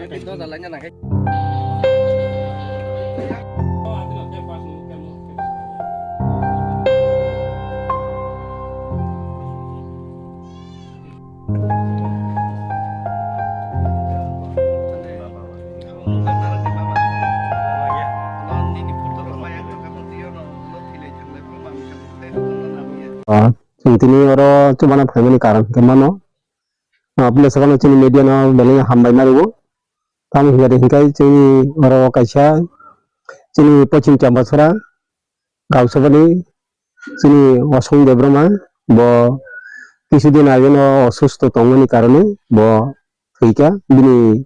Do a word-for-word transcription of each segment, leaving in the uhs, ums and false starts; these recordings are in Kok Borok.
Ah, chwng tini oro chubana phaimani karon hwnkhe mano. Ah, puila sakano chini media no belai hambai ma rwo. Tamo hwnkhe de hwnkhe chini oro kaisa chini Pochim Chambasora Gausabani chini Osong Debroma bo kisudin ageno osusto tongmani karone bo thwikha bini,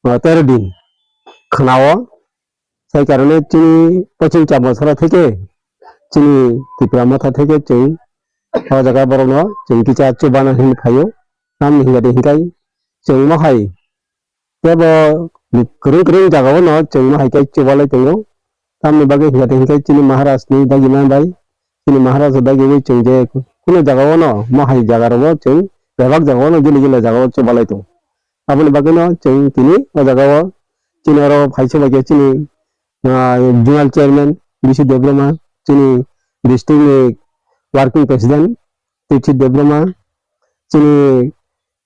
ah, tero din khwnao. Sai karone chini Pochim Chambasora theke chini Tipra Motha theke chwng o jaga borokno chwng kisa chubana hinwi phaio. Tamni hwnkhe de hwnkhe chwng mohai tebo kwrwng kwrwng jagao no chwng mohai khe chubalai tongo. Tamni bagwi hwnkhe de hwnkhe chini Maharaj ni dagima bai chini Maharaj dagi wi chwng je kunu jagao no mohai jaga rogo chwng bebak jagao no gili gili jagao chubalai tongo. Aboni bagwino chwng tini o jagao chini oro phaisa bai khe chini, ah, zonal chairman B C Debroma, chini district ni working president Tithi Debroma, chini,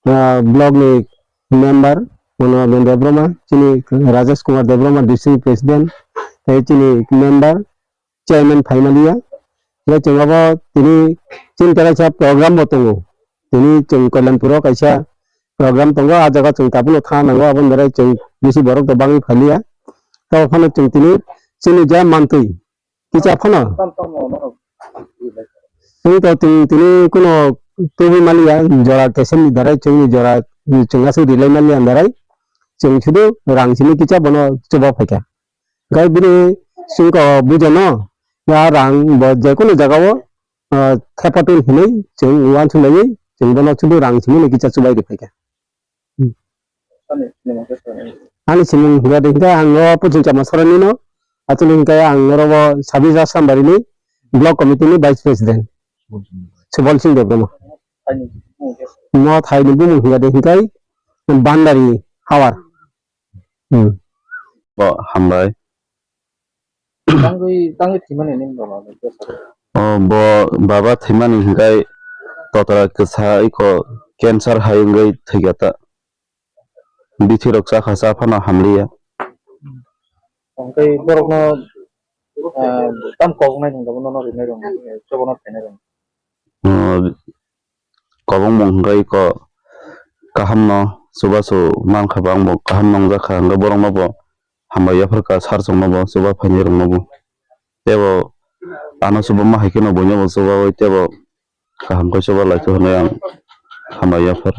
ah, block ni member Manoranjan Debroma, chini Rajesh Kumar Debroma, district president, tei chini member chairman phaimaliya. Hingke chwng abo tini chini kaisa program bo tongo. Tini chwng Kalyanpur o kaisa program tongo, ah jaga chwng tabukno thang nango, aboni bagwi chwng bisi borok rok bangwi phailiya. Tabuk phano chwng tini chini je mantwi kisa phano. Chwng to tini, tini kuno tubui maliya, jora kesem ni darai chwngni jora chwng aswk rilai maliya darai chwng sudu rang simi kisa bono chuba phaikha. Gai bini singko bujano ya rang bo jekunu jagao, ah, thepatin hinwi chwng uansuknaiwi chwng bono sudu rang simi no kisa chubai rwphaikha. Hmm. Ani simung hwnkhe de hwnkhe ang o Puthul Chama Sorani no, achukni hwnkhe ang oro o Sabisa Sambari ni block committee ni vice president Subal Singh Debbarma. Mo thai ni bumung hwnkhe de hwnkhe Bandari Hawar. Hmm. Bo hambai. Tangwi, tangwi thwimani nini baba ni bwskango? O, bo baba thwimani hwnkhe totra kwsa iko cancer hai wngwi thwikha ta. Bithi rok chakha cha phano hamliya. Hwnkhe borokno, ah, tam kok nai nung nono rinai rong, chobono thainai rong. O, Kwbangmung hwnkhe iko kahamno chubachu mankha, bo angbo kaham nongjakha, hwnkhe borokno bo hambai yapharkha, sir chwngno bo chuba phainairokno bo. Teibo ano chuba ma hai kheno buino bo chubaui teibo kaham khe chuba laithu hwnwi ang hambai yaphar.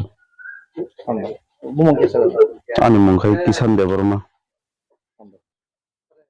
Ani mung khe Kisan Debbarma.